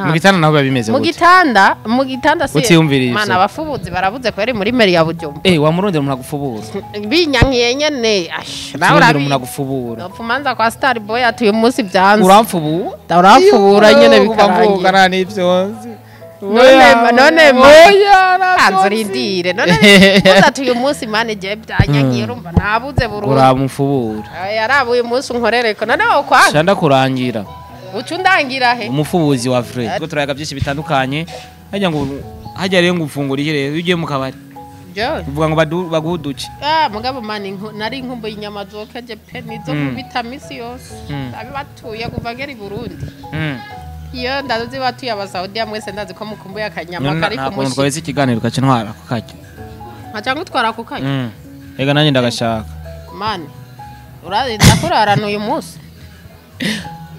Mu gitanda naho biba bimeze mu gute? gitanda, mu gitanda si Utiyumviriye mana ivyo. Abafubuzi barabuze ko yari muri mairie ya Bujumbura. Wamurondera umuntu agufubura. Binyankiye nyene, ash, nawe Urondera umuntu urabizi. agufubura. Nopfumanza kwa Star Boy ati uyu munsi byanze. Uramfubura? Uramfubura nyene Iyo, kuva mvuka bikarangira. nta n'ivyo nzi. None none Oya, nta kanzu vyo nzi. urindire none uza ati uyu munsi mane je byanyankiye, urumva nabuze burundu. Uramufubura. Yaraba uyu munsi unkorereko none wokwanga. Shanda kurangira. Uca undangira he? Umufubuzi wa vrai. Ubwo turayaga byinshi bitandukanye. Hajya ngo hajya rero ngo ufungura iki rero iyo ugiye mu kabari? Jewe? Uvuga ngo baguhe uduce. Ah, mugabo mani nari nkumbuye inyama zokeje pe, nizo nkubita misi yose. Abibatuye kuva ngera i Burundi. Iyo ndazi batuye Abasaudiya mwese, ndazi ko mukumbuye akanyama None kari nta ku kuntu mushi. twaheze ikiganiro ugaca ntwara ako karya. Nkaca ngutwara ku kanya. Ega nanjye ndagashaka. Mani urazi ndakurarana uyu munsi.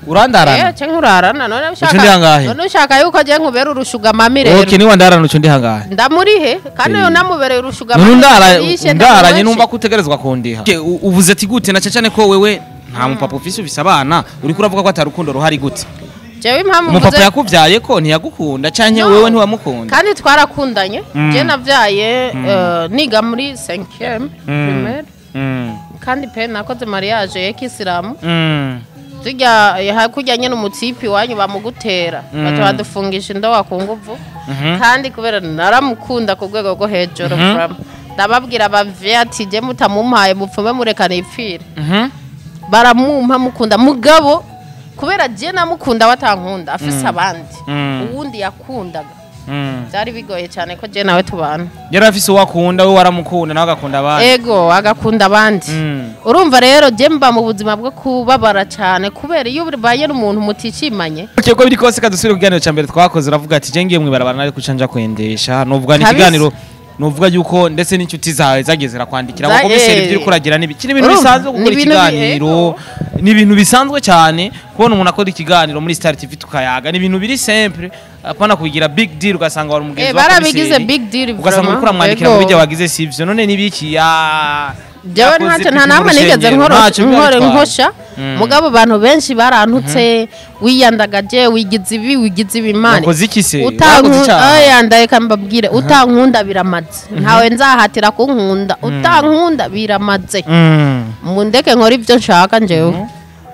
Urandarana? Eh, ce nkurarana none ushaka. Uca undi hangahe? None ushaka yuko je nkubera urushuga mami rero? Okay, niba ndarana uca undi hangahe? Ndamurihe kandi uyu namubereye urushuga None mami. ndaranye ndaranye numva ko utegerezwa kundiha. Okay, uvuze ati gute na cyane ko wewe nta mupapa ufise abana, uriko uravuga ko atarukundo ruhari gute? Jewe impamvu Umupapa mvuze yakuvyaye ko ntiyagukunda canke No. wewe ntiwamukunda? Kandi twarakundanye. Je navyaye niga muri 5e primaire. Kandi pe nakoze mariage ya kisilamu. Zijya hakurya nyene umutipi wanyu bamugutera baca badufungisha indowa ku nguvu. Kandi kubera naramukunda ku rwego rwo hejuru, ndababwira abavyeyi ati je mutamumpaye mupfume mureka nipfire. Baramumpa mukunda, mugabo kubera je namukunda watankunda afise abandi uwundi yakundaga, byari bigoye cyane ko je nawe tubana. Yari afise uwo akunda, we waramukunda nawe agakunda abandi. Ego, agakunda abandi. Urumva rero je mba mu buzima bwo kubabara cyane kubera iyo ubaye n'umuntu muticimanye. Okay, uko biri kose kadusubire ku kiganiro ca mbere twakoze, uravuga ati je ngiye mwibarabara nari kuca nja kwendesha. Novuga ni Kabisa. ikiganiro nuvuga yuko ndetse n'inshuti zawe zagiye zirakwandikira ngo komiseri ibyo uriko uragira nibi kiri ibintu Urumva, bisanzwe gukora ni ibintu ikiganiro, ni ibintu bisanzwe cyane kubona umuntu akora ikiganiro muri Star TV tukayaga, ni ibintu biri simple, apana kubigira big deal ugasanga wari umugenzi wa Barabigize komiseri, big deal ugasanga vraiment. uriko uramwandikira ngo bijya wagize sivyo, none nibiki ya Jewe yakoze ntacyo nta pipi mu namwe nigeze rusengero, ntacyo biba nkore bitwaye. nkosha. Mugabo abantu benshi barantutse, wiyandagaje, wigize ibi, wigize ibi, mani. Wakoze iki se? Wakoze Utankunda icyaha? oya, ndayeka mbabwire, utankunda biramaze, ntawe nzahatira kunkunda. Utankunda biramaze. Mundeke nkora ibyo nshaka njyewe,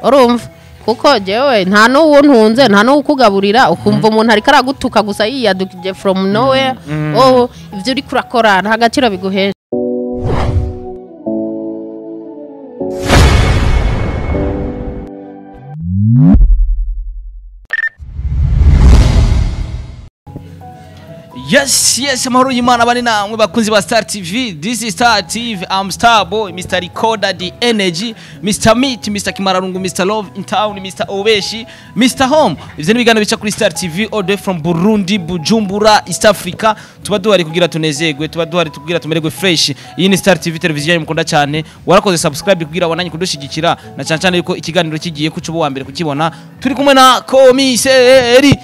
urumva, kuko jewe nta n'uwo ntunze, nta n'uwo ukugaburira, ukumva umuntu ariko aragutuka gusa yiyadukije from nowhere. Oh, ibyo uriko urakora nta gaciro biguhesha. Yes, amahoro y'Imana bari namwe bakunzi ba Star TV. This is Star TV. I'm Star Boy, Mr. Recorder, the Energy, Mr. Meat, Mr. Kimararungu, Mr. Love in Town, Mr. Obeshi, Mr. Home. Ivyo ni ibiganiro bica kuri Star TV all the way from Burundi, Bujumbura, East Africa. Tuba duhari kugira tunezerwe, tuba duhari kugira tumererwe fresh. Iyi ni Star TV, televiziyo yanyu mukunda cyane. Warakoze subscribe kugira wananye kudushigikira na cyane cyane yuko ikiganiro kigiye kucuba wa mbere kukibona. Turi kumwe na komiseri,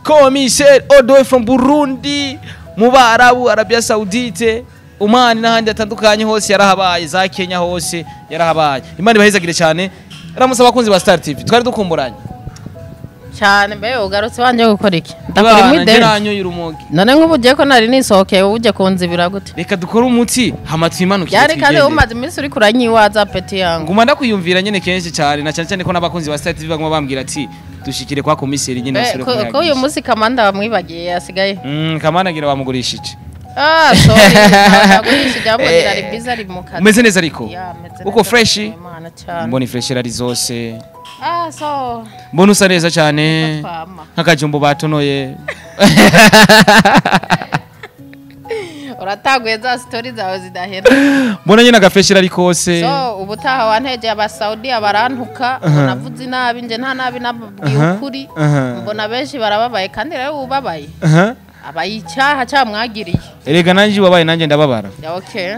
komiseri all the way from Burundi, mu Barabu, Arabia Saudite, Oman n'ahandi hatandukanye hose yarahabaye, za Kenya hose yarahabaye. Imana ibahezagire cyane. Ramutse abakunzi ba Star TV, twari dukumburanye. Cyane mbe, ugarutse wanje gukora iki? Ndakora Bana, imideli. ngeranyoye urumogi. None nk'ubu ugiye ko nari nisohokeye, wowe uje kunzibira gute? Reka dukore umuti hama twimanukire Byari kandi twigendere. umaze iminsi uriko uranyiwaza peti yangu. Nguma ndakwiyumvira nyene kenshi cyane, na cyane cyane ko n'abakunzi ba Star TV baguma bambwira ati dushikire kwa komiseri nyene basubire Ko uyu kumuyagisha. munsi kamanda wamwibagiye yasigaye. Kamana ngira bamugurishije. Ah, sorry, nagurishije ahubwo ngira ari busy, ari mu kazi. Umeze neza ariko? Ya, meze Uko neza, fresh? Imana cyane. Mbona fresh ari zose. Ah, so Mbona usa neza cyane. Twama. Nk'akajumbo batonoye. Uratanguye za story zawe zidahera. Mbona nyine agafresh ari kose. So ubutaha wantegeye Abasaudiya barantuka, navuze inabi, nje nta nabi nababwiye, ukuri. Mbona benshi barababaye, kandi rero ubabaye abaye icyaha cyamwagiriye. Erega nanjye wabaye nanjye ndababara. Ya, okay,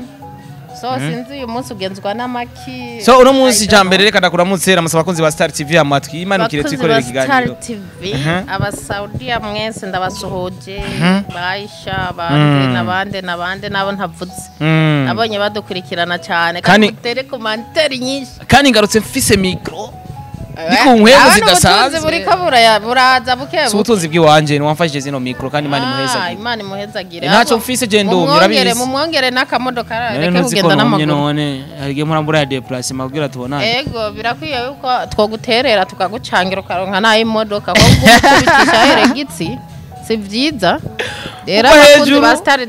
so sinzi uyu munsi ugenzwa n'amaki. So uno munsi I don't cya mbere reka ndakuramutse, ramutse abakunzi ba Star TV amatwi imanukire Abakozi twikorere ba Star ikiganiro. TV, Abasaudiya mwese ndabasuhuje, Baisha bande n'abande n'abande n'abo ntavuze. Nabonye badukurikirana cyane kandi Kandi- mutere commentaire nyinshi. Kandi ngarutse mfise micro. Ni ku nkwemu Abana zidasanzwe. ubutunzi buriko buraza buke Si buke. ubutunzi bw'iwanje, niwamfashije zino micro, kandi Imana imuhezagire. Imana imuhezagire. Ntacyo mfise je ndumye, urabizi. Mumwongere n'akamodoka None reke ntuzi ko kugenda numye? n'amaguru. None hari igihe mpora mbura ya déplacement kugira tubonane. Ego, birakwiye yuko twoguterera tukagucangira ukaronka n'ay'imodoka, ko gukubitisha heregitsi si vyiza rero. Kuva Abakunzi hejuru. ba Star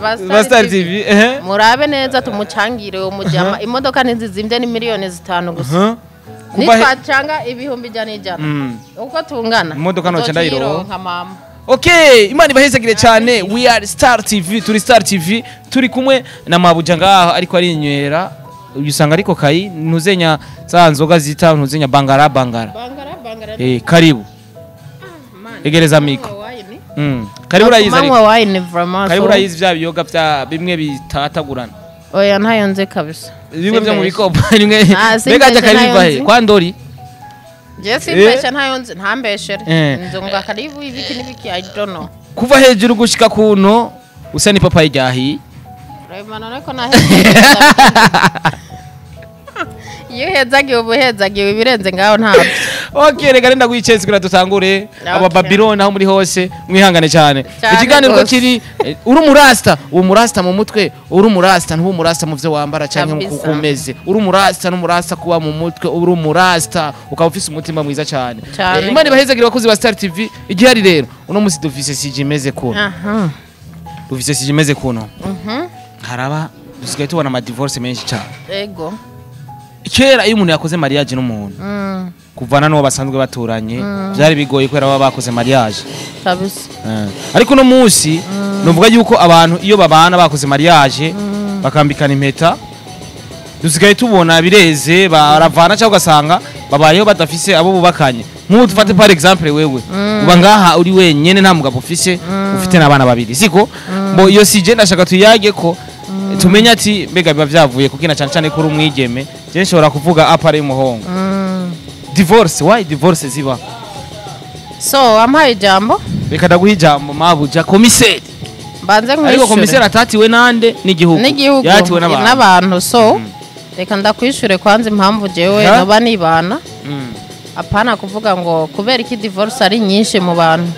ba Ba Star TV, ehe. Murabe neza tumucangire uwo mujama. Imodoka ntizizimvye, ni 5 miliyoni gusa. Nitwacanga 100,000, uko tungana, Imodoka noca ndayironka. uzoca mama. Okay, Imana ibahezagire cyane. We are Star TV, turi Star TV, turi kumwe na Mabuja ngaho ariko arinywera. Usanga ariko kayi ntuzenya za nzoga zita ntuzenya bangara bangara. Bangara bangara. Karibu. Man. Egereza micro. Wine. Karibu, urayizi ariko. Manywa wine vraiment. Karibu, urayizi bya biyoga bya bimwe bitatagurana. Oya, ntayo nzi kabisa. Bimwe byo mu Simbeshe. bikopo bimwe. Ah, Mbega ajya simbeshe, karibu ntayo he nzi. kwa Ndori. Je simbeshe, ntayo nzi, ntambeshere. Nzo ngo karibu ibiki n'ibiki, I don't know. Kuva hejuru gushika kuno usa n'ipapayi ryahiye. Vraiment, none ko nahezagiwe, iyo uhezagiwe uba uhezagiwe, ibirenze ngaho ntabyo. Okay, reka renda guhiceza kugira dutangure. Aba Babylon aho muri hose mwihangane cyane. Cyane Ikiganiro ko rwose. kiri uri umurasta, uwo murasta mu mutwe, uri umurasta ntuba umurasta mu byo wambara cyangwa mu Kabisa. kuko umeze. Uri umurasta n'umurasta kuba mu mutwe, uri umurasta ukaba ufise umutima mwiza cyane. Cyane. Imana ibahezagire abakozi ba Star TV. Igihari rero uno musi dufise sujet imeze kuno. Dufise sujet imeze kuno. Haraba dusigaye tubona ama divorce menshi cyane. Kera iyo umuntu yakoze mariage n'umuntu, kuvana n'uwo basanzwe baturanye byari bigoye kubera baba bakoze mariage. Kabisa. Ariko uno munsi nuvuga yuko abantu iyo babana bakoze mariage bakambikana impeta, dusigaye tubona bireze baravana cyangwa ugasanga babayeho badafise abo bubakanye. Nk'ubu dufate par exemple wewe uba ngaha uri wenyene, nta mugabo ufise, ufite n'abana babiri, siko? Bo iyo sujet ndashaka tuyage ko tumenye ati mbega biba vyavuye kuko na cyane cyane kuri umwigeme, je nshobora kuvuga à part y'umuhungu. Divorce, why divorce ziba? So wampaye ijambo. Reka ndaguha ijambo, mabuja komiseri. Mbanze Ariko nkwishure. komiseri atatiwe nande? N'igihugu. N'igihugu. Yatiwe n'abantu. N'abantu. So reka ndakwishure kwanza impamvu jewe Ha? noba nibana, apana kuvuga ngo kubera iki divorce ari nyinshi mu bantu.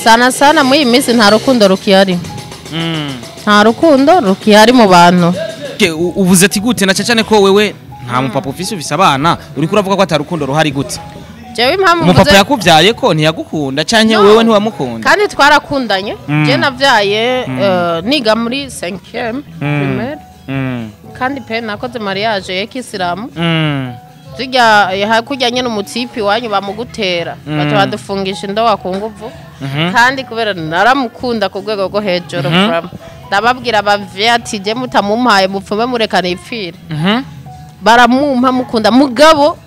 Sana sana muri iyi minsi nta rukundo rukihari. Nta rukundo rukihari mu bantu. Okay, uvuze ati gute, na cyane ko wewe nta mupapa ufise, ufise abana, uriko uravuga ko atarukundo ruhari gute? Jewe impamvu Umupapa mvuze yakuvyaye ko ntiyagukunda canke No. wewe ntiwamukunda? Kandi twarakundanye. Je navyaye niga muri 5e primaire. Kandi pe nakoze mariage ya kisilamu. Zirya hakurya nyene umutipi wanyu bamugutera, baca badufungisha indowa ku nguvu. Kandi kubera naramukunda ku rwego rwo hejuru, vraiment, ndababwira abavyeyi ati je mutamumpaye mupfume mureka nipfire. Baramumpa, mukunda. Mugabo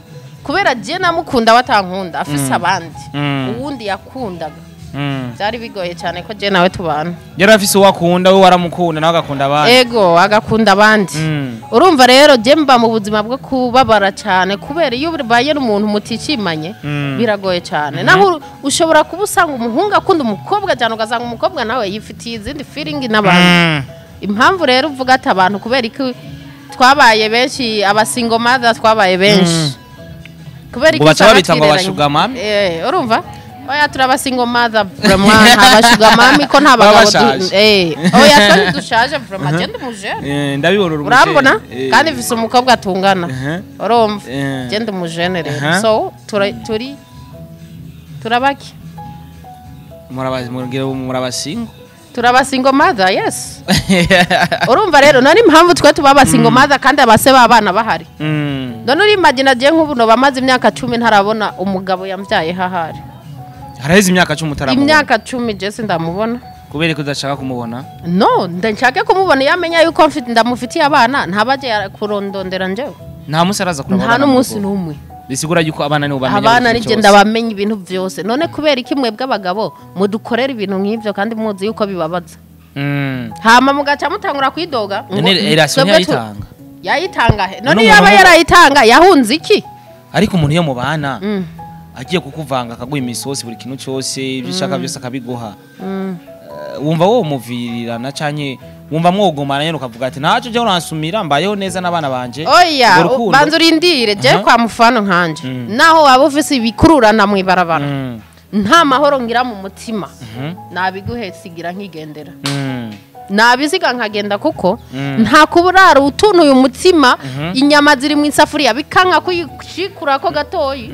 kubera je namukunda watankunda, afise abandi, uwundi yakundaga, byari bigoye cyane ko je nawe tubana. Yari afise uwo akunda, we waramukunda, nawe agakunda abandi. Ego, agakunda abandi. Urumva rero je mba mu buzima bwo kubabara cyane, kubera iyo ubaye n'umuntu muticimanye biragoye cyane. Naho ushobora kuba usanga umuhungu akunda umukobwa cyane, ugasanga umukobwa nawe yifitiye izindi feeling n'abandi. Impamvu rero uvuga ati abantu kubera iki twabaye benshi, aba single mother twabaye benshi, kubera Ngo iki baca usanga babita ngo twireranye. aba sugar mummy? Urumva, oya, turaba single mother vraiment, nta ba sugar mummy ko nta Baba bagabo bashaje. Oya, twe dushaje vraiment, je ndi umujene. Ndabibona uri umujene. Urambona? Kandi mfise umukobwa tungana. Urumva, je ndi umujene rero. So turi turabaki. Muraba muraba single. Turaba single mother, yes. Urumva rero none impamvu twe tuba aba single mother kandi abase b'abana bahari? None urimagina je nk'ubu noba maze imyaka 10 ntarabona umugabo yambyaye hahari. Haraheze imyaka 10 utaramubona? Imyaka 10 je sindamubona. Kubera ko udashaka kumubona? No, nshake kumubona, iyo amenya yuko ndamufitiye abana ntabaje kurondondera njyewe. Nta munsi araza kuraba Nta abana n'umunsi mu rugo? n'umwe. Bisigura yuko abana nibo bamenya Abana buri ni kintu je cyose. ndabamenya ibintu byose. None kubera iki mwebwe abagabo mudukorera ibintu nk'ibyo kandi muzi yuko bibabaza? Hama mugaca mutangura kwidoga ngo None relation twebwe ntiyayitanga? Yayitanga he? None None yaba umuntu yarayitanga yahunze iki? Ariko umuntu iyo mubana agiye kukuvanga, akaguha imisosi, buri kintu cyose, ibyo ushaka byose akabiguha, wumva wo muvirirana canke Wumva mwogumana nyene ukavuga ati ntacyo je uransumira, mbayeho neza n'abana banje. Oya, Urwo rukundo. Banza urindire. Je kwa mufano nkanje, naho waba ufise ibikururana mw'ibarabara, nta mahoro ngira mu mutima, nabiguhesigira nkigendera, nabisiga nkagenda, kuko nta kuburara utunuye umutima, inyama ziri mu isafuriya bikanka kuyishikurako gatoyi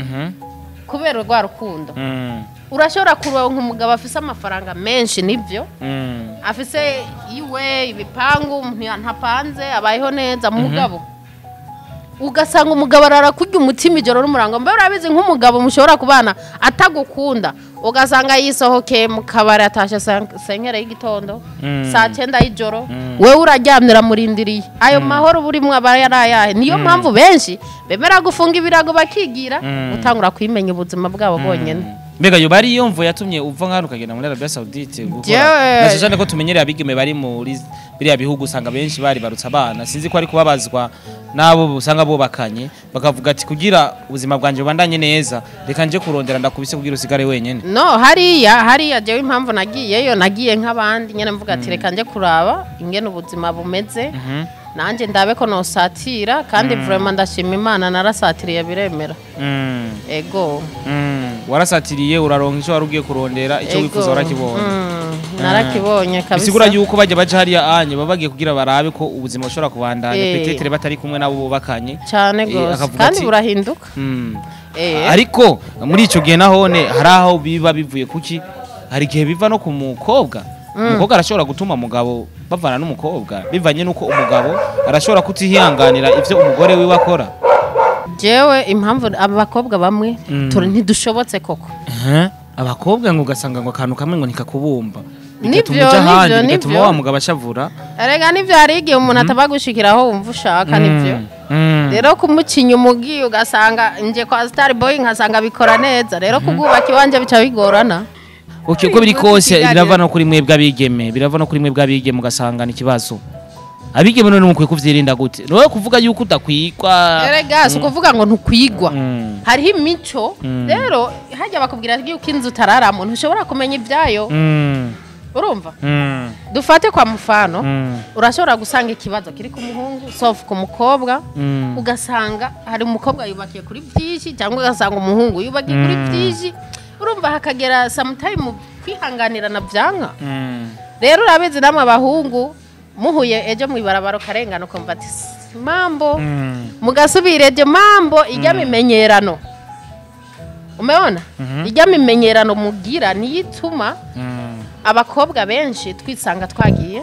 kubera rwa rukundo. Urashobora kuronka umugabo afise amafaranga menshi, nibyo, afise iwe ibipangu, ntapanze, abayeho neza, mugabo ugasanga umugabo arara kurya umutima ijoro n'umurango. Mbe urabizi, nk'umugabo mushobora kubana atagukunda, ugasanga yisohokeye mu kabari, atashe senkere y'igitondo, saa 9 y'ijoro, wewe uraryamye uramurindiriye. Ayo mahoro burimwo aba yari ayahe? Niyo mpamvu benshi bemera gufunga ibirago bakigira, gutangura kwimenya ubuzima bwabo bonyene. Mbega yoba ari iyo mvo yatumye uva nk'ahantu ukagenda muri Arabia Saudite gukora? Jewe- Na cyane ko tumenyereye abigeme bari muri biriya bihugu, usanga benshi bari barutse abana. Sinzi ko ari kubabazwa n'abo usanga bubakanye, bakavuga ati kugira ubuzima bwanje bubandanye neza, reka nje kurondera ndakubise kugira usigare wenyene. No, hariya jewe impamvu nagiyeyo, nagiye nk'abandi nyene, mvuga ati reka nje kuraba ingene ubuzima bumeze, nanjye ndabe ko nosatira. Kandi vraiment ndashima Imana, narasatiriye biremera. Ego. Warasatiriye, uraronka icyo wari ugiye kurondera, icyo Ego. wifuza warakibonye. Narakibonye kabisa. Bisigura yuko bajya baja hariya anye baba bagiye kugira barabe ko ubuzima bushobora kubandanya, peut-être batari kumwe nabo bubakanye. Cyane gose. Akavuga Kandi ati- burahinduka. Ariko muri ico gihe nahone hari aho biba bivuye kuki? Hari igihe biva no ku mukobwa. Umukobwa arashobora gutuma umugabo bavana n'umukobwa, bivanye n'uko umugabo arashobora kutihanganira ivyo umugore wiwe akora. Jewe impamvu abakobwa bamwe ntidushobotse koko. Abakobwa ngo ugasanga ngo akantu kamwe ngo ntikakubumba, bigatuma Nivyo, uja ahandi, nivyo, bigatuma nivyo. wa mugabo ashavura. Erega nivyo, hari igihe umuntu ataba gushikiraho wumva ushaka, nivyo. Rero kumucinya umugi, ugasanga nje kwa Star Boy nkasanga bikora neza, rero kubwubaka iwanje bica bigorana. Okay, uko biri kose Ikiganiro. birava no kuri mwebwe abigeme, birava no kuri mwebwe abigeme, ugasanga ni ikibazo. Abigeme none mukwiye kuvyirinda gute? Niwe kuvuga yuko udakwigwa. Erega si ukuvuga ngo ntukwigwa. Hariho imico. Rero hajya bakubwira yuko inzu utararamo ntushobora kumenya ibyayo. Urumva, dufate kwa mufano, urashobora gusanga ikibazo kiri ku muhungu sauf ku mukobwa, ugasanga hari umukobwa yubakiye kuri byinshi, cyangwa ugasanga umuhungu yubakiye kuri byinshi. Urumva hakagera sometime kwihanganirana byanka. Rero urabizi namwe abahungu, muhuye ejo mwibarabara ukarengana, ukumva ati mambo, mugasubira ejo mambo. Ijya mimenyerano, umeona, ijya mimenyerano mugira niyo ituma abakobwa benshi twisanga twagiye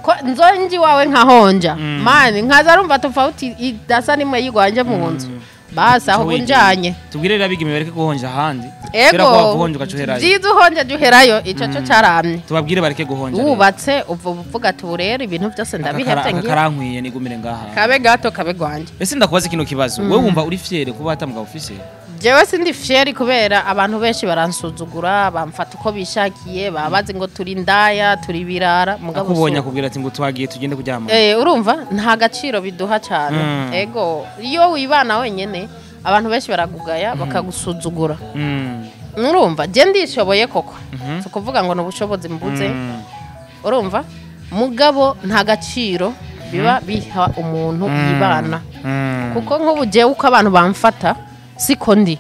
ko nzonji wawe nkahonja mani, nkaza arumva tofauti idasa nimwe yigwanje mu nzu, basi aho bunjanye. Tubwire rero abigeme bareke guhonja ahandi. Kubera ko Ego. waguhonja ugaca uherayo. Byiza uhonja jya uherayo, ico cyo caramye. Tubabwire bareke guhonja rero. Wubatse uva uvuga ati ubu rero ibintu byose ndabihevye, ngiye. Karankwiye, nigumire ngaha. Kabe gato kabe gwanje. Ese ndakubaza kino kibazo, wewe wumva uri fier kuba ata mugabo ufise? Jewe sindi fier, kubera abantu benshi baransuzugura, bamfata uko bishakiye, baba bazi ngo turi indaya, turi birara, mugabo Akubonye akubwira ati ngo twagiye tugende kuryama. Urumva nta gaciro biduha cyane. Ego, iyo wibana wenyene abantu benshi baragugaya, bakagusuzugura. Urumva je ndishoboye koko, si ukuvuga ngo ni ubushobozi mbuze. Urumva mugabo nta gaciro biba biha umuntu yibana, kuko nk'ubu jewe uko abantu bamfata siko ndi.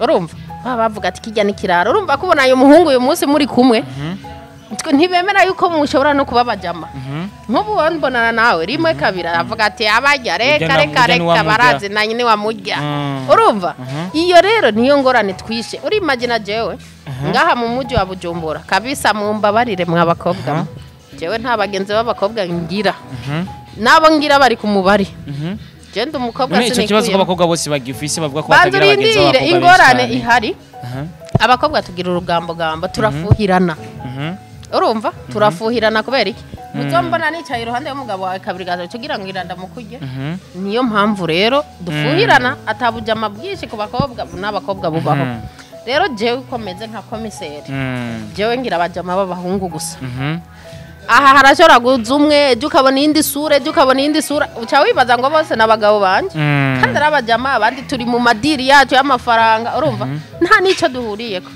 Urumva baba bavuga ati kijya n'ikiraro. Urumva kubona uyu muhungu uyu munsi muri kumwe, ntibemera yuko mushobora no kuba bajama. Nk'ubu mbonana nawe rimwe kabiri, aravuga ati abajya reka Urya reka urya reka niwamurya. Barazi na nyine wamurya. Urumva iyo rero niyo ngorane twishe. Urimagina jewe ngaha mu mujyi wa Bujumbura kabisa, mumbabarire mwa bakobwa mwe, jewe nta bagenzi b'abakobwa ngira, n'abo ngira bari ku mubari. Je ndi umukobwa None ico kibazo ko sinikuyemo. abakobwa bose bagifise, bavuga ko Banza batagira abagenzi urindire. b'abakobwa benshi Ingorane cane. ihari, abakobwa tugira urugambogambo, turafuhirana. Urumva turafuhirana kubera iki? Muzombona nicaye iruhande y'umugabo wawe kabiri gatatu kugira ngo iranda mukurye. Niyo mpamvu rero dufuhirana, atabujama bwinshi ku bakobwa n'abakobwa bubaho. Rero jewe uko meze nka komiseri, jewe ngira abajama b'abahungu gusa. Aha harashobora kuza umwe, ejo ukabona iyindi sura, ejo ukabona iyindi sura, uca wibaza ngo bose ni abagabo banje. Kandi Abandi ari abajama, abandi turi mu madiri yacu y'amafaranga, urumva nta n'icyo duhuriyeko.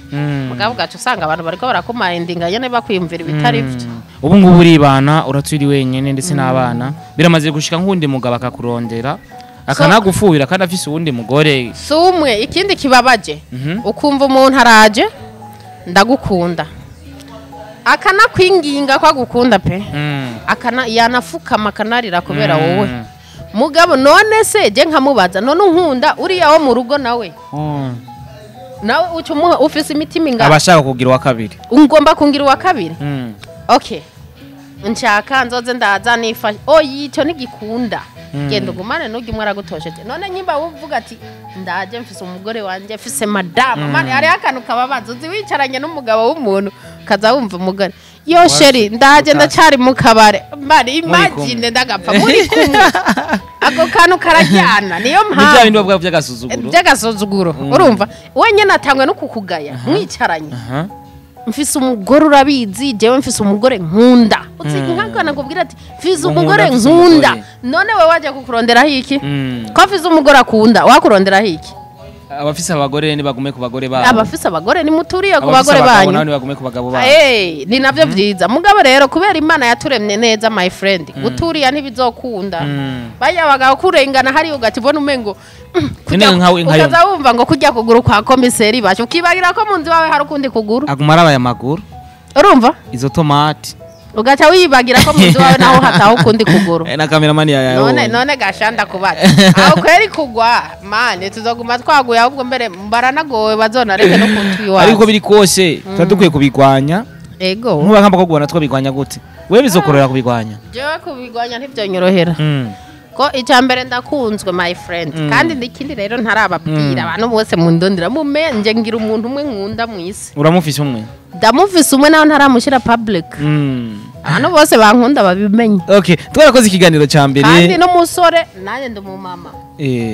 Mugabo ugaca usanga abantu bariko barakumayindinga nyene bakwiyumvira ibitari vyo. Ubu ngubu uribana, uraturi wenyene ndetse n'abana. Biramaze gushika nk'undi mugabo akakurondera akanagufuhira kandi afise uwundi mugore. Si umwe. Ikindi kibabaje, ukumva umuntu araje, ndagukunda, akanakwinginga ko agukunda pe, akana yanafukama akanarira kubera wowe. Mugabo none se je nkamubaza, none unkunda uriya wo mu rugo nawe, nawe uca umuha ufise imitima ingana? Abashaka kugira uwa kabiri. Ungomba kungira uwa kabiri? Okay, nshaka nzoze ndaza nifashe. Oyi, icyo ntigikunda. Genda ugumane n'ujya umwe aragutosheje. None nyimba uvuga ati ndaje mfise umugore wanje, mfise madamu, mani hariho akantu kababaza. Uzi wicaranye n'umugabo w'umuntu, ukaza wumva umugore: "Yo chéri, ndaje, ndacari mu kabare." Mani, imagine, ndagapfa muri kumwe. Ako kantu karajyana, niyo Ni bya bindi mpamvu bavuga by'agasuzuguro. By'agasuzuguro. Urumva wenyine atangwe no kukugaya mwicaranye. Mfise umugore, urabizi, jewe mfise umugore nkunda. Uzi nkakana kubwira ati mfise Ngo umugore nkunda, mfise nkunda. umugore. None wewe wajya kukuronderaho iki? Ko mfise umugore akunda, wakuronderaho iki? Abafise abagore nibagume ku bagore babo. Abafise abagore nimuturiye ku Abafise bagore abagabo banyu. nabo nibagume ku bagabo babo. Eh, ni navyo vyiza. Mugabo rero kubera Imana yaturemye neza, my friend, guturiya ntibizokunda. Bajya bagabo kurengana hari ugati ubona umengo None nkawe ukaza wumva ngo kujya kuguru kwa komiseri basho, ukibagira ko mu nzu wawe hari ukundi kuguru. Aguma arabaye amaguru. Urumva izo tomati. Ugaca wibagira ko mu nzu wawe naho hataho ukundi kuguru. Na cameraman ya None gashanda kubaza aho kweri kugwa, mane tuzoguma twaguye. Ahubwo mbere baranagowe, bazonareke no kutwiwaza. Ariko biri kose tuba dukwiye kubigwanya. Ego. Nkuba nkamba ko gubona twabigwanya gute? Wewe bizokorera kubigwanya? Jewe kubigwanya ntivyonyorohera, ko icya mbere ndakunzwe, my friend. Kandi n'ikindi rero ntarababwira, abantu bose mundondera mume nje ngira umuntu umwe nkunda mu isi. Uramufise umwe? Ndamufise umwe, nawe ntaramushyira public. Abantu bose bankunda babimenye. Okay, twarakoze ikiganiro cya mbere. Kandi n'umusore, nanjye ndi umumama.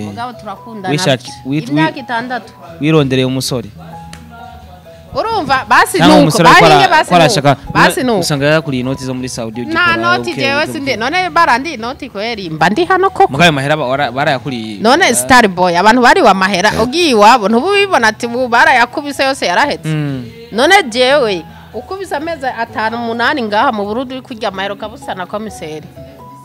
Mugabo turakundana imyaka 6. Wirondereye umusore? Urumva basi Cyangwa nuko umusore ariko bahinge basi ko arashaka nuko basi nuko usanga yakuriye inoti zo muri Saudi nta ugikora noti. Jewe sindi, none barandi inoti kweri mba ndi hano koko? Mugayo mahera barayakuriye. None star boy, abantu bariwe amahera, ugiye iwabo ntubibona ati ubu barayakubise yose yarahetse. None jewe ukubise amezi 5 8 ngaha mu Burundi uri kurya amahera ukabusa na komiseri,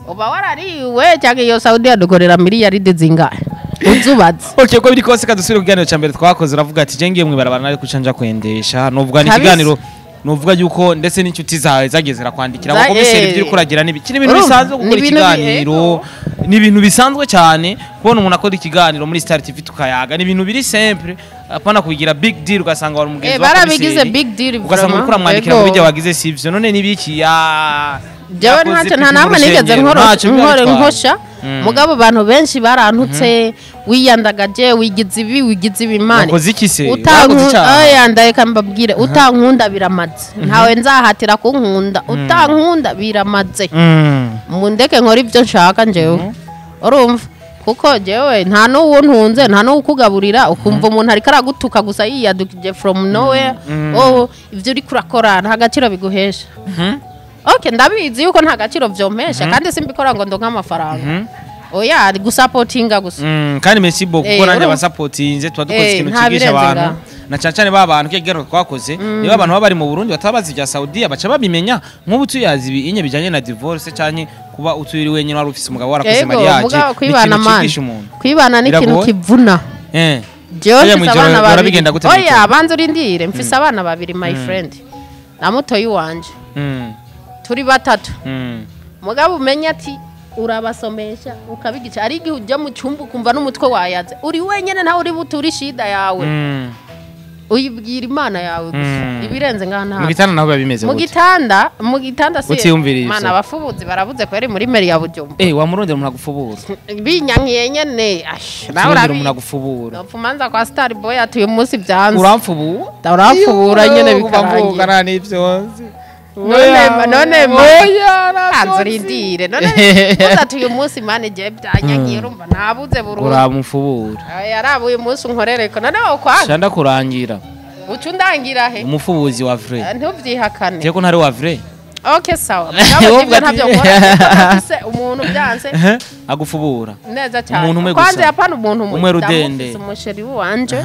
uba warariwe? Cyangwa iyo Saudi yadukorera miliyaridi zingahe? Uzubaze. Okay, uko biri kose kadusubire ku kiganiro cya mbere twakoze. Uravuga ati je ngiye mwibarabara nari kuca nja kwendesha. Nuvuga ni Kabisa. ikiganiro nuvuga yuko ndetse n'inshuti zawe zagiye zirakwandikira ngo komiseri, ibyo uri kuragira nibi kiri ibintu Urumva, bisanzwe ni gukora ibintu ikiganiro, ni ibintu bisanzwe cyane kubona umuntu akora ikiganiro muri Star TV tukayaga, ni ibintu biri simple, apana kubigira big deal ugasanga wari umugenzi wa Barabigize komiseri, big deal ugasanga vraiment. uriko uramwandikira ngo bijya wagize sivyo, none nibiki ya Jewe yakoze ntacyo, pipi nta mu namwe nigeze rusengero, ntacyo biba nkore bitwaye. nkosha. Mugabo abantu benshi barantutse: wiyandagaje, wigize ibi, wigize ibi, mani. Wakoze iki se? Wakoze Utanku icyaha? Oya, ndareka mbabwire, utankunda biramaze. Ntawe nzahatira kunkunda. Utankunda biramaze. Mundeke nkora ibyo nshaka njyewe, urumva, kuko jewe nta n'uwo ntunze, nta n'uwukugaburira. Ukumva umuntu ariko aragutuka gusa yiyadukije from nowhere. Oh, ibyo uri kurakora nta gaciro biguhesha. Okay, ndabizi yuko nta gaciro vyompesha, kandi simbikora ngo ndonke amafaranga. Oya, ari gusapotinga gusa. Kandi merci beaucoup, kuko nanjye abasapotinze tuba dukoze ikintu nta cyigisha birenze abantu, ngaho. Na cyane cyane ba bantu kiganiro twakoze, niba abantu baba bari mu Burundi bataba bazi ibya Saudiya baca babimenya. Nk'ubu tuyazi ibi inye bijanye na divorce canke kuba uturi wenyine wari ufise umugabo warakoze Ego, mariage, mugabo ni kwibana ikintu mani, cyigisha umuntu. kwibana ni ikintu Biragoye? kivuna. Jewe Oya, mfise mw'ijoro abana bihora babiri. bigenda gute Oya, mw'ijoro? banza urindire. Mfise abana babiri, my friend, na mutoyi wanje. Turi batatu. Mugabo umenye ati urabasomesha, ukabigica. Ari igihe ujya mu cyumba ukumva n'umutwe wayaze, uri wenyine, ntawe uri buture ishida yawe. Uyibwira Imana yawe gusa. Ibirenze ngaha Mu ntabwo. gitanda naho biba bimeze Mu gute? gitanda, mu gitanda si Utiyumviriye mana ivyo. abafubuzi barabuze kweri muri meri ya Bujumbura. Wamurondera umuntu agufubura. Binyankiye nyene, ash, nawe Urondera umuntu urabizi. agufubura. Nopfa kwa star boy ati uyu munsi byanze. Uramfubura. Uramfubura nyene Kuva mvuka bikarangira. nta n'ivyo nzi. None Oya, hanze urindire. None uza ati uyu munsi mani igihe byanyankiye, urumva nabuze burundu. Uramufubura. Yaraba uyu munsi unkorereko, none wokwanga? Shanda kurangira. Uca undangira he? Umufubuzi wa vrai. Ntuvyihakane. Jeko ntari wa vrai. Okay, sawa. Mugabo ibyo ntabyo nkora. Ufise umuntu byanse agufubura neza cyane. Kwanza yapana umuntu umwe rudende. Umusheri wanje.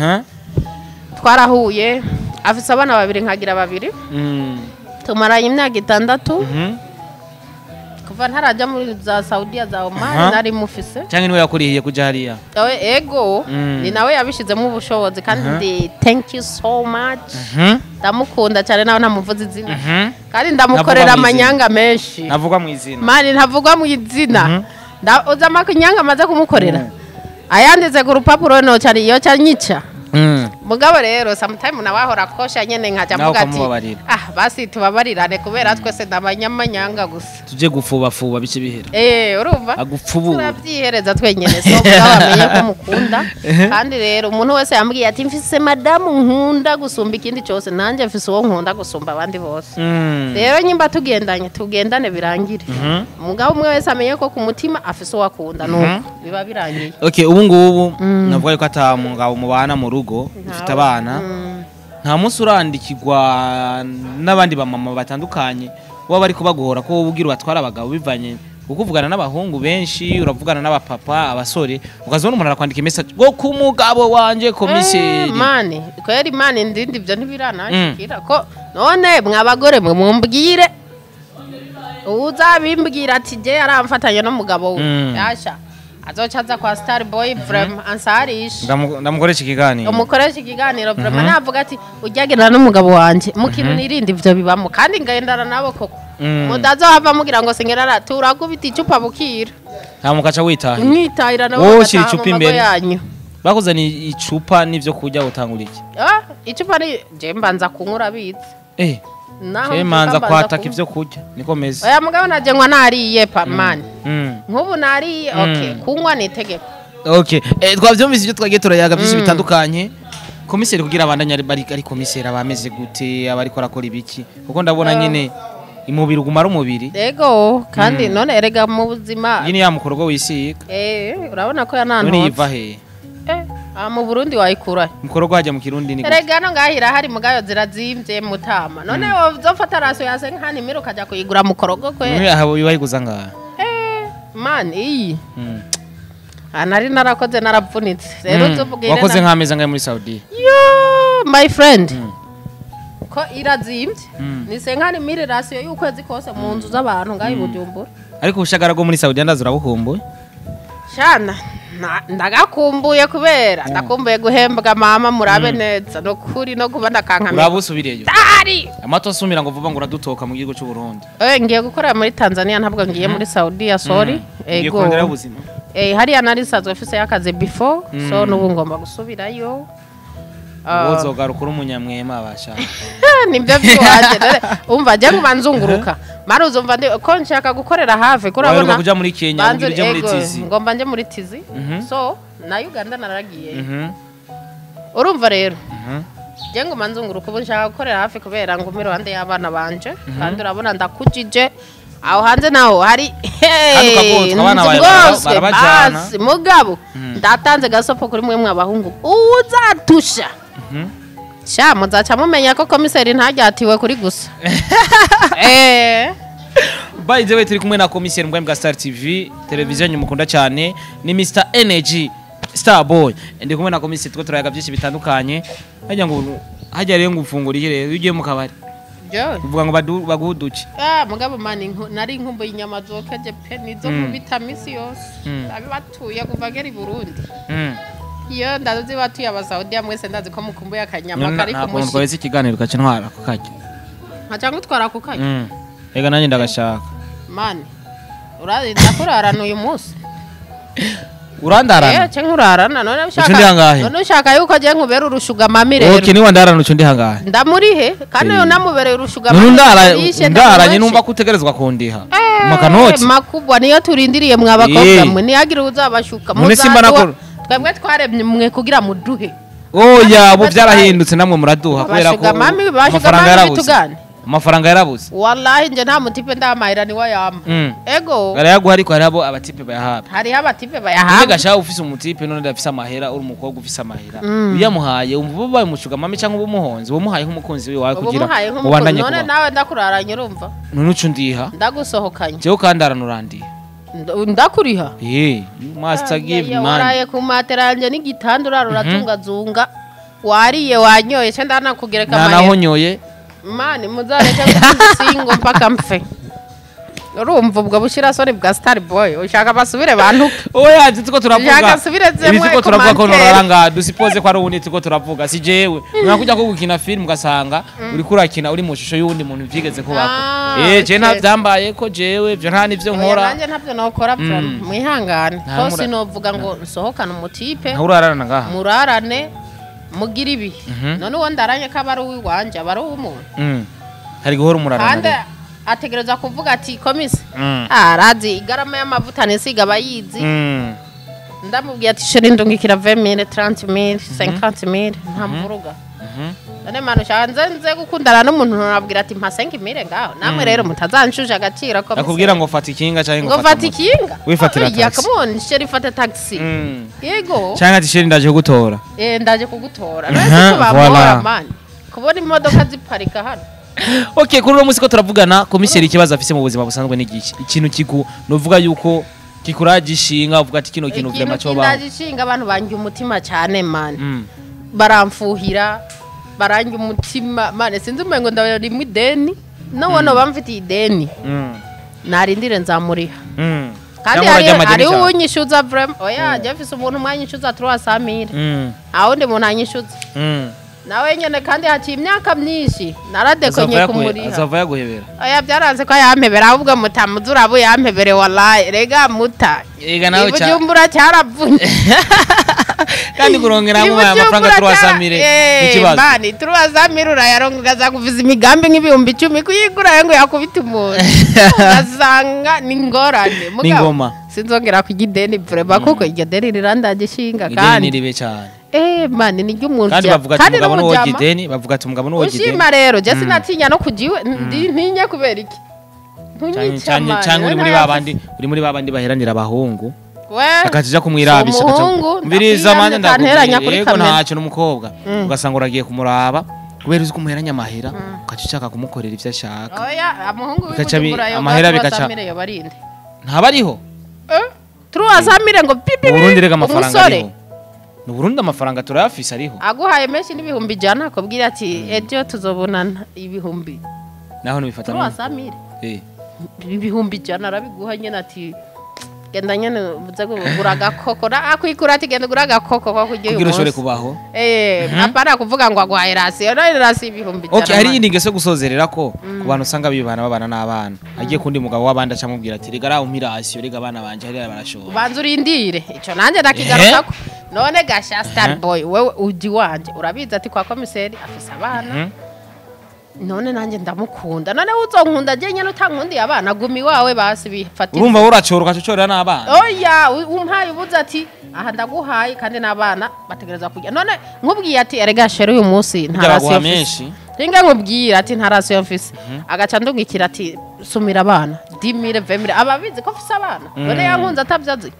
Twarahuye afise abana babiri nkagira babiri. Tumaranye imyaka 6. Kuva ntarajya muri za Saudiya za Oman nari mufise. Cyangwa niwe yakurihiye kuja hariya? Ego, ni nawe yabishizemo ubushobozi kandi thank you so much. Ndamukunda cyane nawe ntamuvuze izina. Kandi ndamukorera amanyanga menshi. Navugwa mu izina. Mani ntavugwa mu izina. Uza amanyanga amaze kumukorera. Ayandize ku rupapuro no cyari iyo cyanyica. Mugabo rero sometime nawahora kosha nyene nkaja mvuga ati ah basi tubabarirane kubera twese ndabanyamanyanga gusa tuje gufuba fuba bice bihera urumva agupfubura turabyihereza twenyene so mugabo amenye ko mukunda kandi rero umuntu wese yambwiye ati mfise madamu nkunda gusumba ikindi cyose nanje mfise uwo nkunda gusumba abandi bose rero nyimba tugendanye tugendane birangire mugabo umwe wese amenye ko ku mutima afise uwo akunda nuko biba birangiye. Okay, ubu ngubu navuga ko atamugabo mubana mu rugo ufite abana nta munsi urandikirwa n'abandi bamama batandukanye baba bari kubaguhora ko wowe ugira ubatwara abagabo bivanye kuko uvugana n'abahungu benshi uravugana n'abapapa abasore ukazibona umuntu arakwandika message ngo ku mugabo wanje komiseri mani kweri mani ndindi ibyo ntibiranashikira ko none mwabagore mwe mumbwire uzabimbwira ati je yaramfatanye n'umugabo we yasha azocaza kwa Star Boy vraiment ansarisha ndamukoresha ikiganiro umukoresha ikiganiro vraiment navuga ati ujyagendana n'umugabo wanje mu kintu nirindi ivyo bibamo kandi ngagendana nabo koko mudazohava mugira ngo singerara turakubita icupa bukira nta mukaca witahira mwitahira nabo wowe ushyira icupa imbere yanyu bakuzaniye icupa n'ivyo kurya utangura iki icupa ni je mbanza kunyura bitse naho manza kwataka ivyo kurya niko meze oya mugabo naje nkwa nariye pa man nkubu nariye okay kunywa ni itegeko okay twavyumvise ibyo twagiye turayaga byinshi bitandukanye komiseri kugira abandanya ari komiseri abameze gute abariko arakora ibiki kuko ndabona nyine imubiri ugumara umubiri yego kandi none erega mu buzima yini ya mukorogo wisiga urabona ko yanantotse none yiva he mu Burundi wayikura mukorogo hajya mu Kirundi ni erega no ngahira hari mugayo zirazimvye mutama none uzofata raso yase nkani miro kaja kuyigura mukorogo kwe none aho bayiguza ngaha man iyi nari narakoze naravunitse rero uzovugire wakoze nkameza ngaye muri Saudi yo my friend ko irazimvye ni senkani mire rasiyo y'ukwezi kose mu nzu z'abantu ngayi Bujumbura ariko ubushagara bwo muri Saudi ndaza urabukumbuye shana ndagakumbuye kubera ndakumbuye guhembwa mama murabe neza no kuri no kuba ndakankamira urabusubireyo tari amato asumira ngo vuba ngo uradutoka mu gihugu cy'u Burundi ngiye gukorera muri Tanzania ntabwo ngiye muri Saudi ya sorry ego hariya nari nsanzwe mfise y'akazi before so n'ubu ngomba gusubirayo uzogaruka uri umunyamwema abasha nibyo byuwanje dore umva je ngo banzunguruka mara uzumva ko nshaka gukorera hafi kurabona kuja muri Kenya ngira muri Tizi ngomba nje muri Tizi so na Uganda naragiye urumva rero je ngo manzunguruka ubu nshaka gukorera hafi kubera ngo iruhande y'abana banje kandi urabona ndakujije aho hanze naho hari barabajana mugabo ndatanze gasopo kuri mwe mwabahungu uzatusha sha muzaca mumenya ko komiseri ntajyatiwe kuri gusa By the way turi kumwe na komiseri mbwa bwa Star TV television mukunda cyane ni Mr Energy Star Boy ndi kumwe na komiseri two turayaga byinshi bitandukanye hajya ngo hajya rero ngo ufungura iki rero ugiye mu kabari uvuga ngo baguduke mugabo mani nari nkumbuye inyama zokeje pe nizo kubita misi yose abibatuye kuva geri Burundi iyo ndazi batuye abasaudiya mwese ndazi ko mukumbuye akanyama kari kumushi ntabwo ikiganiro gace ntwara ku kajya nkaca ngutwara ku kajya ega nanjye ndagashaka mani ndakurarana uyu munsi urandarana ce nkurarana none ushaka none ushaka yuko je nkubera urushuga mami rero okay niwa ndarana uco ndi hangahe ndamurihe kandi uyo namubereye urushuga mami ndaranye numva ko utegerezwa kundiha makanoti makubwa niyo turindiriye mwabakobwa mwe niyagira uzabashuka muzaduha twebwe twaremye mwe kugira muduhe oya ubu byarahindutse namwe muraduha kubera ko amafaranga yarabuze Amafaranga yarabuze. Wallahi nje nta mutipe ndamahera ni wayama. Ego. Barayaguha ariko hari abo abatipe bayahabwa. Hariho abatipe bayahabwa. Mbega shaho ufise umutipe none ndafise amahera, uri umukobwa ufise amahera. Uyamuhaye umva ubaye umusuga mami cyangwa ubumuhonze, ubumuhaye nk'umukunzi wiwe kugira ubandanye kuba. None nawe ndakuraranye urumva. None ucu ndiha. Ndagusohokanye. Jewe kandi aranurandiye. Ndakuriha. You must give money. Waraye ku matera yanje n'igitanda urarura zunga. Wariye wanyoye cyo ndanakugereka amahera. Nanahonyoye. Mani muzareke singo mpaka mfe. Urumva ubwo bushira soni bwa Star Boy ushaka basubire bantu. Oya tuko turavuga. Ushaka subire zemwe. Tuko turavuga ko noraranga dusipoze ko ari ubundi tuko turavuga si jewe. Mwakuja ko gukina film ugasanga uri kurakina uri mu shusho y'undi muntu vyigeze ko bako. Je nta byambaye ko jewe byo nta nivyo nkora. Oya nanje ntavyo nokora mwihangane. Ko sinovuga ngo nsohokana umutipe. Nturarana ngaha. Murarane mugira ibi. None uwo ndaranye ko abari uwanje abari uw'umuntu. Hari guhora umurarana. Ategereza kuvuga ati komise arazi igarama y'amavuta nisiga abayizi. Ndamubwiye ati chéri ndungikira 20000 30000 50000 nta mvuruga. None mano shanze nze gukundana n'umuntu nabwira ati mpa 5000 ngaho namwe rero mutazanshuje agaciro ko akubwira ngo fata ikinga cyangwa ngo fata ikinga wifatira taxi. Come on chéri fata taxi. Yego cyangwa ati chéri ndaje kugutora. Ndaje kugutora. None ko bamora man kubona imodoka ziparika hano. Okay, kuri uno munsi ko turavugana komiseri ikibazo afise mu buzima busanzwe n'igiki ikintu kiku novuga yuko kikuragishinga uvuga ati kino kintu vraiment cyo baho. Kiragishinga abantu banjye umutima cyane man. Baramfuhira baranjye umutima man sinzi umengo ndabari mu ideni no wono bamfitiye ideni. Narindire nzamuriha. Kandi ari unyishuza vraiment oya je mfise umuntu mwanyishuza 300000. Aho ndi muntu anyishuza. Nawe nyene kandi haciye imyaka myinshi naradekonye kumuriha. Azava yaguhebera. Oya byaranze ko yampebera ahubwo mutamuzura abo yampebere wallahi rega muta. Ega nawe cha. Ibujumbura cyaravunye. Kandi kurongera mu amafaranga 300 ikibazo. Bani 300 urayaronga ugaza kuviza imigambi nk'ibihumbi 10 kuyigura ngo yakubita umuntu. Ugasanga ni ngorane. Ni ngoma. Sinzongera kugideni vraiment kuko iryo deni rirandagishinga kandi. Ideni ribe cyane. Mani ni ry'umuntu kandi bavuga ati umugabo n'uwo gideni bavuga ati umugabo n'uwo gideni. Ushima rero je sinatinya no kujiwe ntinye kubera iki cyangwa uri muri babandi baheranira abahungu akatija kumwirabisha mbiriza manje ndakubwira ntacyo n'umukobwa ugasanga uragiye kumuraba kubera uzi kumuheranya amahera ukaca kumukorera ivyo ashaka. Oya umuhungu w'ibujumbura yo amahera bikaca ntabariho 300 ngo pipi Burundi rega amafaranga ariho. Mu Burundi amafaranga turayafise ariho. Aguhaye menshi n'ibihumbi 100 akubwira ati ejo tuzobonana ibihumbi. Naho nibifata 300. Ibihumbi 100 arabiguha nyene ati genda nyene uze kugura agakoko akwikura ati genda ugura agakoko ko kugiye uyu munsi. Kugira ushobore kubaho. Apana kuvuga ngo aguhaye rasiyo, rasiyo ibihumbi 100. Okay, hari yindi ngeso gusozerera ko ku bantu usanga bibana babana n'abana. Agiye kundi mugabo w'abandi acamubwira ati rega ra umpirasiyo rega abana banje hari barashobora. Ubanza urindire. Ico nanje ndakigarukako. None gasha Star Boy wewe uji wanje urabizi ati kwa komiseri afise abana. None nanje ndamukunda. None uzonkunda je nyene utankundiye abana gumi wawe basi bifatira. Urumva uracoroka cocorera n'abana. Oya umpaye ubuze ati aha ndaguhaye kandi n'abana bategereza kujya. None nkubwiye ati erega shere uyu munsi nta rasiyo mfise. Ringa nkubwira ati nta rasiyo mfise. Agaca ndungikira ati sumira abana 10000 20000 ababizi ko mfise abana. None yankunze atavyazi.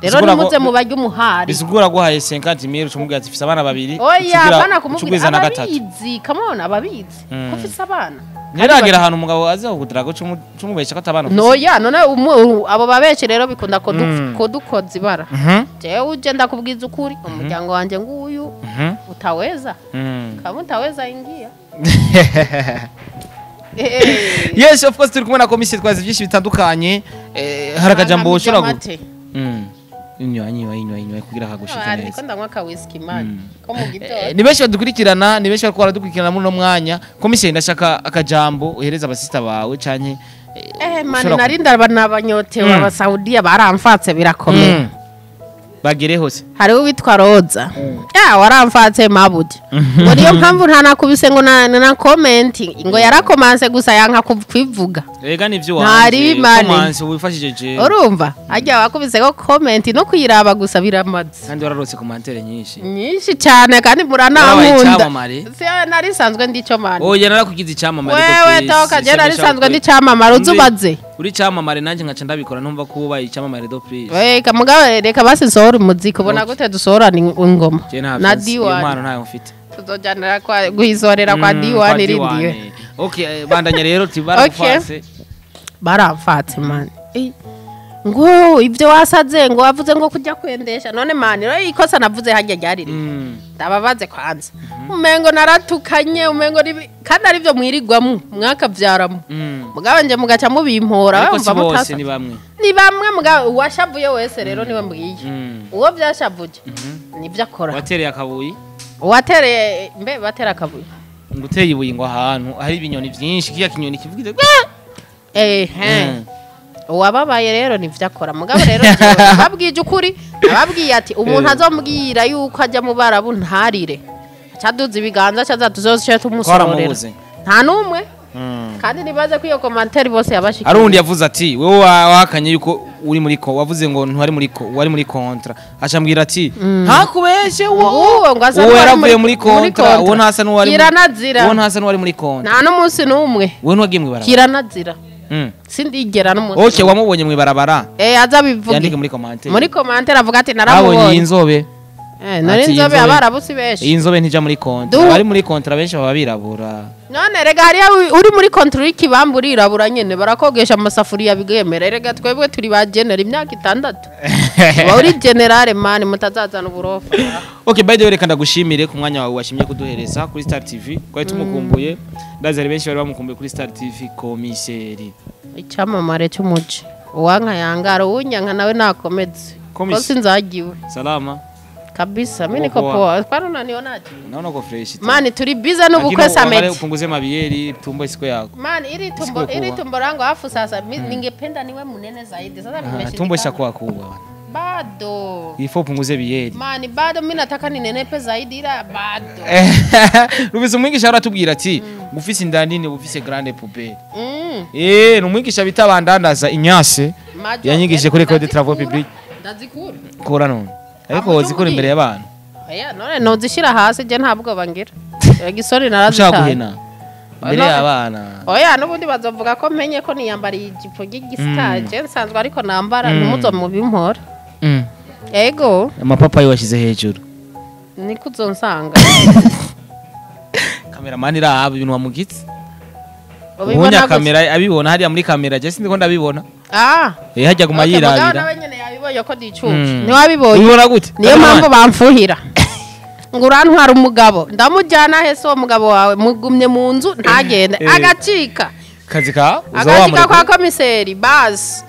Rero nimuze mubarye umuhari. Bisigura guhaye 50000 ucumubwira ati mfise abana babiri. Oya abana kumubwira ababizi come on ababizi ko mfise abana. Neragira ahantu umugabo aza kugudraga cumubesha ko atabana. Noya none abo babeshe rero bikunda ko dukoza ibara. Jewe uje ndakubwiza ukuri umuryango wanje nguyu utaweza. Kama utaweza ingia. Yes of course turi kumwe na komisiyo twazi byinshi bitandukanye harakajambo ushobora inywa inywa kugira kagushike neza. Ariko ndanywa ka whisky man ko mu gitondo. Ni benshi badukurikirana, ni benshi bariko baradukurikirana muri no mwanya. Komisiyo ndashaka akajambo uhereza abasista bawe canke man narinda nabanyotewe abasaudiya baramfatse birakomeye. Bagere hose. Hariho uwitwa Roza. Ya waramfatse mabuja. Ngo niyo mpamvu ntanakubise ngo na comment ngo yarakomanse gusa yanka kwivuga. Rega nivyo wanje. Komanse wifashije je. Urumva? Ajya wakubise ko comment no kuyiraba gusa biramaze. Kandi wararotse commentaire nyinshi. Nyinshi cyane kandi muranankunda. Si nari sanzwe ndi cyo mane. Oya narakugize icyamamare. Wewe toka je nari sanzwe ndi cyamamare uzubaze. Uri cyamamare nanje nkaca ndabikora ntumva ko ubaye icyamamare do please. Weka mugabe reka basi sohora umuziki ubona gute dusohorana ingoma. Na D1 impano ntayo mfite. Tuzojanira kwa guizorera kwa D1 irindiwe. Okay bandanya rero tibarafase. Baramfatse man. Ngo ibyo wasaze ngo wavuze ngo kujya kwendesha none man rero ikosa navuze hajya ryariri. Ndababaze kwanza. Umengo naratukanye umengo kandi ari byo mwirigwamo mwakavyaramo. Mugabo nje mugaca mubimpora bumva mutasa. Ni bamwe. Ni bamwe mugabo washavuye wese rero niwe mbwiye. Uwo byashavuje nibyo akora. Watereye akabuyi? Watereye mbe batera akabuyi. Nguteye ibuye ngo ahantu hari ibinyoni byinshi kiya kinyoni kivugize. Uwababaye rero nivyo akora mugabo rero babwije ukuri ababwiye ati umuntu azombwira yuko ajya mu barabu ntarire acaduza ibiganza cyazatuzose tumusororera nta numwe kandi nibaze ko iyo commentaire bose yabashikiye. Ari undi yavuze ati wewe wahakanye yuko uri muri ko wavuze ngo ntwari muri ko wari muri kontra acambwira ati ntakubeshe wowe ngo asa yaravuye muri kontra uwo ntasa n'uwari kiranazira uwo ntasa n'uwari muri kontra nta n'umunsi n'umwe wewe ntiwagiye mu ibarabara kiranazira sindigera n'umunsi. Okay wamubonye mu ibarabara azabivuge yandike muri commentaire. Muri commentaire avuga ati naramubonye. Abonye inzobe. Nari inzobe abarabusi benshi. Iyi nzobe ntija muri kontra. Bari muri kontra benshi baba birabura. None rega hari uri muri kontra y'ikibambu urirabura nyene barakogesha amasafuriya bigemera. Rega twebwe turi ba general imyaka 6. Ba uri general man mutazazana uburofa. Okay by the way reka ndagushimire ku mwanya wawe washimye kuduhereza kuri Star TV. Kwari tumukumbuye. Ndazi ari benshi bari bamukumbuye kuri Star TV komiseri. Icyamamare cy'umuji. Uwanka yangara uwunyanka nawe nakomeze. Ko sinzagiwe. Salama. Kabisa mimi niko poa. Kwani unanionaje? Naona uko fresh. Mani turi busy n'ubukwe samedi. Upunguze mabieri tumbo isiko yako. Mani ili tumbo langu afu sasa ningependa niwe munene zaidi. Sasa nimeshindikana. Tumbo ishakuwa kubwa. Bado. Ifo upunguze bieri. Mani bado mimi nataka ninenepe zaidi ila bado. Rubise umwigisha aratubwira ati ngufise inda nini ufise grande poubelle. Numwigisha bitabandandaza inyase. Yanyigishije kuri Code Travaux Publics. Ndazikura. Kora none. Ariko zikora imbere y'abantu. Oya none nozishira hasi je ntabwo bangira. Gisori narazitaye. Ushaka guhena imbere y'abana. Oya nubundi bazovuga ko menye ko niyambariye ijipo y'igistage nsanzwe ariko nambara numuzo mu bimpora. Ego. Amapapa yo washize hejuru. Niko uzonsanga. Cameraman irahaba ibintu wamugitse. Ubunya kamera abibona hariya muri kamera je sindiko ndabibona. Hajya guma yirabira. Nawe nyene yabibonye ko dicucu. Ni wabibonye. Ubibona gute? Niyo mpamvu bamfuhira. Ngo urantwara umugabo. Ndamujyana he so umugabo wawe mugumye mu nzu ntagende agacika. Kazi ka agacika kwa komiseri basi.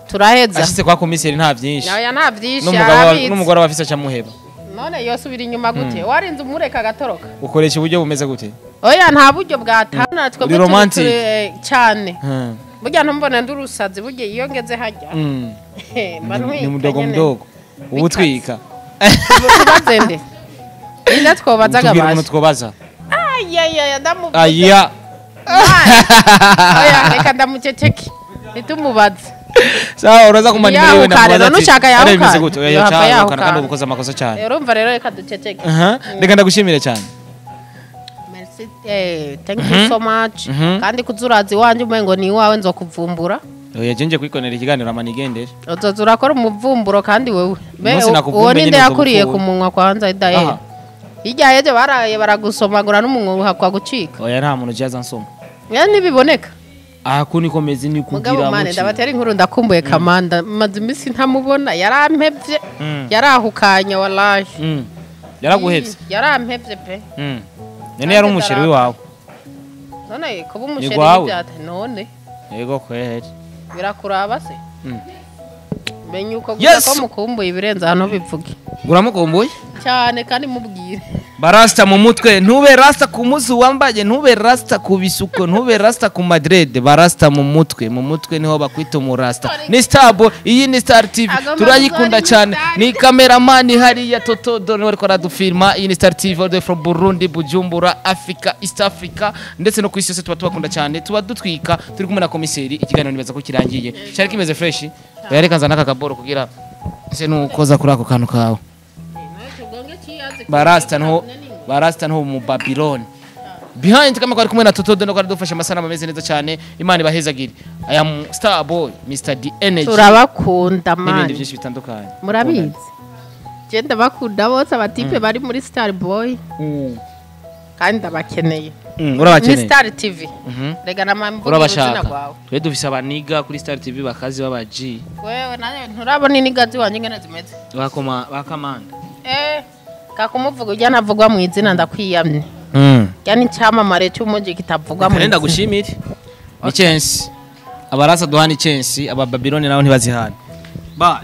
Turaheza. Ashitse kwa komiseri nta byinshi. Oya nta byinshi. N'umugore wafise acamuheba. None yosubira inyuma gute? Warinze umureka agatoroka. Ukoresha uburyo bumeze gute? Oya nta buryo bwatana twebwe turi cyane. Burya ntumbona ndurusazi burya iyo ngeze hajya. Ni mudogo mudogo. Ubutwika. Tubazende. Ninde twobazaga baje? Twobaza. Ayaya ndamuvuze. Aya. Oya reka ndamuceceke. Nitumubaze. Sawa uraza kumanimira wewe ndamubaza. Nushaka yahuka. Oya cyane kandi ubukoze amakosa cyane. Urumva rero reka duceceke. Reka ndagushimire cyane. Merci. Thank you so much. Kandi kuzurazi wanje umengo ni wawe nzokuvumbura. Oya jenje kwikonera ikiganiro amanigendere. Uzoza urakora umuvumburo kandi wewe. Uwo ninde yakuriye ku munwa kwanza idaye. Hirya yeje baraye baragusomagura n'umunwa uhakwa gucika. Oya nta muntu jaza nsoma. Ya nibiboneka. Aha kuni komezi ni kugira mugabo mane ndabatera inkuru ndakumbuye kamanda maze imisi ntamubona yarampevye yarahukanya wallahi. Yaraguhevye. Yarampevye pe. Nene yari umusheri wawe. None kuba umusheri byata none. Yego kweri. Birakuraba se? Menye uko gusa ko mukumbuye ibirenze hano bivuge. Uramukumbuye? Cyane kandi mubwire. Barasta mu mutwe, ntube rasta ku muzi wambaye, ntube rasta ku bisuko, ntube rasta ku madrede, barasta mu mutwe. Mu mutwe niho bakwita umurasta. Ni Starboy, iyi ni Star TV. Agomba Turayikunda gukora cyane. imitari. Ni cameraman hariya Toto Don ariko aradufilma. Iyi ni Star TV all the way from Burundi, Bujumbura, Africa, East Africa, ndetse no ku isi yose. Tuba tubakunda cyane, tuba dutwika. Turi kumwe na komiseri. Ikiganiro nibaza ko kirangiye, cyari kimeze fresh. Yareka nzana aka kaboro kugira ese nukoza kuri ako kantu kawe. Barasta nto, barasta nto mu Babylon. Behind kama kwari kumwe na Toto Dono, kwari dufashe amasanamu ameze neza cyane. Imana ibahezagire. I am Star Boy, Mr D Energy Turabakunda n'ibindi mani. byinshi bitandukanye. Murabizi, je ndabakunda bose, abatipe bari muri Star Boy, kandi ndabakeneye. Ni Urabakeneye. Star TV. Rega namamvuga uruzina Urabashaka. rwawe. Twe dufise abaniga kuri Star TV bakazi baba G. Wewe nawe nturabona inigazi wanjye ingene zimeze. Bakoma bakamanda. Kakumuvuga ujya navugwa mu izina, ndakwiyamye. Rya ni icyamamare cy'umuji kitavugwa mu Reka izina. ndagushimire. Ni chance. Abarasa duhana chance, aba Babylon nabo ntibazihana. Bye.